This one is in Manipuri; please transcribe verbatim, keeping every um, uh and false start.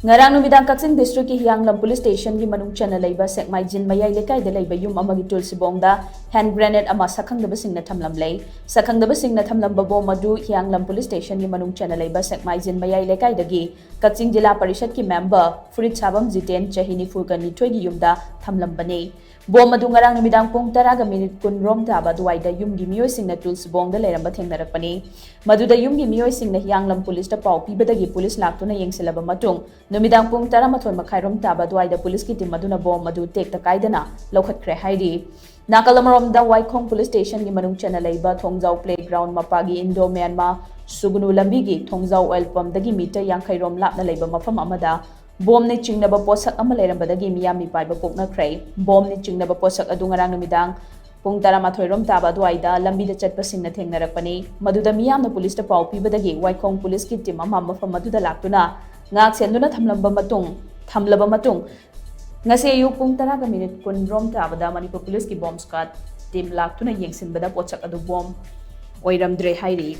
ꯉꯔꯥꯡ ꯅꯨꯃꯤꯗꯥꯡ ꯀꯛꯆꯤꯡ ꯗꯤꯁꯇ꯭ꯔꯤꯛꯀꯤ ꯍꯤꯌꯥꯡꯂꯝ ꯄꯨꯂꯤꯁ ꯁ꯭ꯇꯦꯁꯟꯒꯤ ꯃꯅꯨꯡ ꯆꯟꯅ ꯂꯩꯕ ꯁꯦꯛꯃꯥꯏꯖꯤꯟ ꯃꯌꯥꯏ ꯂꯩꯀꯥꯏꯗ ꯂꯩꯕ ꯌꯨꯝ ꯑꯃꯒꯤ ꯇꯨꯜꯁꯤꯕꯣꯡꯗ ꯍꯦꯟ ꯒ꯭ꯔꯦꯅꯦꯗ ꯑꯃ ꯁꯛꯈꯪꯗꯕꯁꯤꯡꯅ ꯊꯝꯂꯝꯂꯦ꯫ ꯁꯛꯈꯪꯗꯕꯁꯤꯡꯅ ꯊꯝꯂꯝꯕ ꯕꯣꯝ ꯑꯗꯨ ꯍꯤꯌꯥꯡꯂꯝ ꯄꯨꯂꯤꯁ ꯁ꯭ꯇꯦꯁꯟꯒꯤ ꯃꯅꯨꯡ ꯆꯟꯅ ꯂꯩꯕ ꯁꯦꯛꯃꯥꯏꯖꯤꯟ ꯃꯌꯥꯏ ꯂꯩꯀꯥꯏꯗꯒꯤ ꯀꯛꯆꯤꯡ ꯖꯤꯂꯥ ꯄꯔꯤꯁꯠꯀꯤ ꯃꯦꯝꯕꯔ ꯐꯨꯔꯤꯠ ꯁꯥꯕꯝ ꯖꯤꯇꯦꯟ, ꯆꯍꯤ ꯅꯤꯐꯨꯒ ꯅꯤꯊꯣꯏꯒꯤ ꯌꯨꯝꯗ ꯊꯝꯂꯝꯕꯅꯤ꯫ ꯕꯣꯝ ꯑꯗꯨ ꯉꯔꯥꯡ ꯅꯨꯃꯤꯗꯥꯡ ꯄꯨꯡ ꯇꯔꯥꯒ ꯃꯤꯅꯤꯠ ꯀꯨꯟ ꯔꯣꯝ ꯇꯥꯕ ꯑꯗꯨꯋꯥꯏꯗ ꯌꯨꯝꯒꯤ ꯃꯤꯑꯣꯏꯁꯤꯡꯅ ꯇꯨꯜꯁꯤꯕꯣꯡꯗ ꯂꯩꯔꯝꯕ ꯊꯦꯡꯅꯔꯛꯄꯅꯤ꯫ ꯃꯗꯨꯗ ꯌꯨꯝꯒꯤ ꯃꯤꯑꯣꯏꯁꯤꯡꯅ ꯍꯤꯌꯥꯡꯂꯝ ꯄꯨꯂꯤꯁꯇ ꯄꯥꯎ ꯄꯤꯕꯗꯒꯤ ꯄꯨꯂꯤꯁ ꯂꯥꯛꯇꯨꯅ ꯌꯦꯡꯁꯤꯜꯂꯕ ꯃꯇꯨꯡ, ꯅꯨꯃꯤꯗꯥꯡ ꯄꯨꯡ ꯇꯔꯥꯃꯥꯊꯣꯏ ꯃꯈꯥꯏꯔꯣꯝ ꯇꯥꯕ ꯑꯗꯨꯋꯥꯏꯗ ꯄꯨꯂꯤꯁꯀꯤ ꯇꯤꯝ ꯑꯗꯨꯅ ꯕꯣꯝ ꯑꯗꯨ ꯇꯦꯛꯇ ꯀꯥꯏꯗꯅ ꯂꯧꯈꯠꯈ꯭ꯔꯦ ꯍꯥꯏꯔꯤ꯫ ꯅꯥꯀꯜ ꯑꯃꯔꯣꯝꯗ, ꯋꯥꯏꯈꯣꯡ ꯄꯨꯂꯤꯁ ꯁ꯭ꯇꯦꯁꯟꯒꯤ ꯃꯅꯨꯡ ꯆꯟꯅ ꯂꯩꯕ ꯊꯣꯡꯖꯥꯎ ꯄ꯭ꯂꯦꯒ꯭ꯔꯥꯎꯟ ꯃꯄꯥꯒꯤ ꯏꯟꯗꯣ ꯃ꯭ꯌꯥꯟꯃꯥ ꯁꯨꯒꯅꯨ ꯂꯝꯕꯤꯒꯤ ꯊꯣꯡꯖꯥꯎ ꯑꯣꯏꯜ ꯄꯝꯗꯒꯤ ꯃꯤꯇꯔ ꯌꯥꯡꯈꯩ ꯔꯣꯝ ꯂꯥꯞꯅ ꯂꯩꯕ ꯃꯐꯝ ꯑꯃꯗ ꯕꯣꯝꯅ ꯆꯤꯡꯅꯕ ꯄꯣꯠꯁꯛ ꯑꯃ ꯂꯩꯔꯝꯕꯗꯒꯤ ꯃꯤꯌꯥꯝ ꯃꯤꯄꯥꯏꯕ ꯄꯣꯛꯅꯈ꯭ꯔꯦ꯫ ꯕꯣꯝꯅ ꯆꯤꯡꯅꯕ ꯄꯣꯠꯁꯛ ꯑꯗꯨ ꯉꯔꯥꯡ ꯅꯨꯃꯤꯗꯥꯡ ꯄꯨꯡ ꯇꯔꯥꯃꯥꯊꯣꯏ ꯔꯣꯝ ꯇꯥꯕ ꯑꯗꯨꯋꯥꯏꯗ ꯂꯝꯕꯤꯗ ꯆꯠꯄꯁꯤꯡꯅ ꯊꯦꯡꯅꯔꯛꯄꯅꯤ꯫ ꯃꯗꯨꯗ ꯃꯤꯌꯥꯝꯅ ꯄꯨꯂꯤꯁꯇ ꯄꯥꯎ ꯄꯤꯕꯗꯒꯤ ꯋꯥꯏꯈꯣꯡ ꯄꯨꯂꯤꯁꯀꯤ ꯇꯤꯝ ꯑꯃ ꯃꯐꯝ ꯑꯗꯨꯗ ꯂꯥꯛꯇꯨꯅ ꯉꯥꯛ ꯁꯦꯟꯗꯨꯅ ꯊꯝꯂꯝꯕ ꯃꯇꯨꯡ, ꯊꯝꯂꯕ ꯃꯇꯨꯡ, ꯉꯁꯤ ꯑꯌꯨꯛ ꯄꯨꯡ ꯇꯔꯥꯒ ꯃꯤꯅꯤꯠ ꯀꯨꯟ ꯔꯣꯝ ꯇꯥꯕꯗ ꯃꯅꯤꯄꯨꯔ ꯄꯨꯂꯤꯁꯀꯤ ꯕꯣꯝ ꯁ꯭ꯀ꯭ꯋꯥꯗ ꯇꯤꯝ ꯂꯥꯛꯇꯨꯅ ꯌꯦꯡꯁꯤꯟꯕꯗ ꯄꯣꯠꯁꯛ ꯑꯗꯨ ꯕꯣꯝ ꯑꯣꯏꯔꯝꯗ꯭ꯔꯦ ꯍꯥꯏꯔꯤ꯫